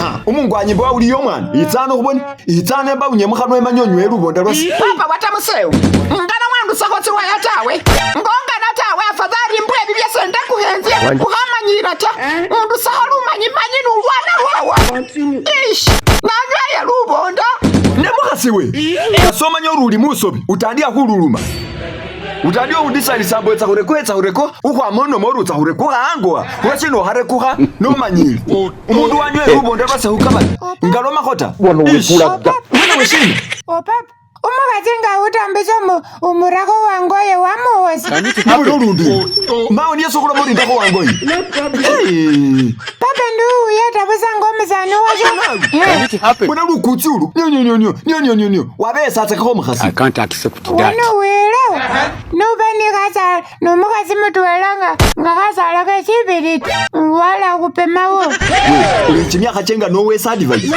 Ha, umungwanyi mbo wawuliye omwana, itsa ano khubone, itsa ano embawunye mukhanwa emanye onywe lubonda lwase. Papa watamusewu ngana wandusakho tsiwaya tawe ngongana tawe afadhali mbwe ebi byese ndakuhenzya ukhamanyila ta undusakho lumanyi manyi nulwana lwawa ish nanywaya lubonda. Ne mukhasi we, kasomanya ori uli musobi, utandia khululuma. Utandia khundisalisa mbu etsa khurekukha etsa khurekukha, ukhwama onoma ori utsa khurekukha ango ah, lwashina okharekukha nomanyile. Umundu wanywele lubonda lwase khukabati, ngalomakho ta. Ish, wena weshina? Oh papa, umukhasi nga utambisa umurakho wangoye wamuwosi. Nabuli olundi, mawo niye sokhuloma ori ndakho wangoye. Hey. Papa ndi uyeta busa nga omusani washo. Bona lukutsi ulu, nyo nyo nyo nyo, nyo nyo nyo nyo, wabesatsakakho omukhasi. I can't accept that. Wano welewo nuba nikhasala nomukhasi mutwela nga nga khasalakho eshibiliti wala khupimawo. We, uli chimyakha chenga nowesa advice.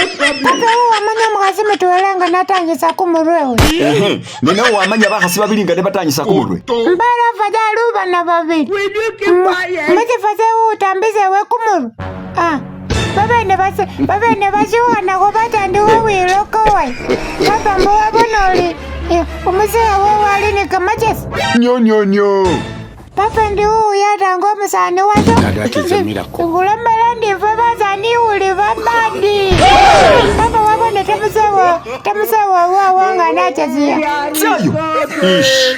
Papa wo wamanya omukhasi mutwela nga natanyisa kumurwe we. Ehe, ne nawe wamanya bakhasi babili nga nebatanyisa kumurwe. Mbala afadhali ubana babili. Mushifo se utambise we kumurwe. Ah. Babene base babene bashuwanakho batandikha khwilokowa. Papa mbo wabona ori umuseya wowo ali ni kamachesi. Nyo nyo nyo. Papa ndi uyatanga omusani washo. That is a miracle. Ngulomela ndifwe basani uli babadi. Papa wabona tamusewa tamusewa wawo nga nachesiya. Tsayo. Ish.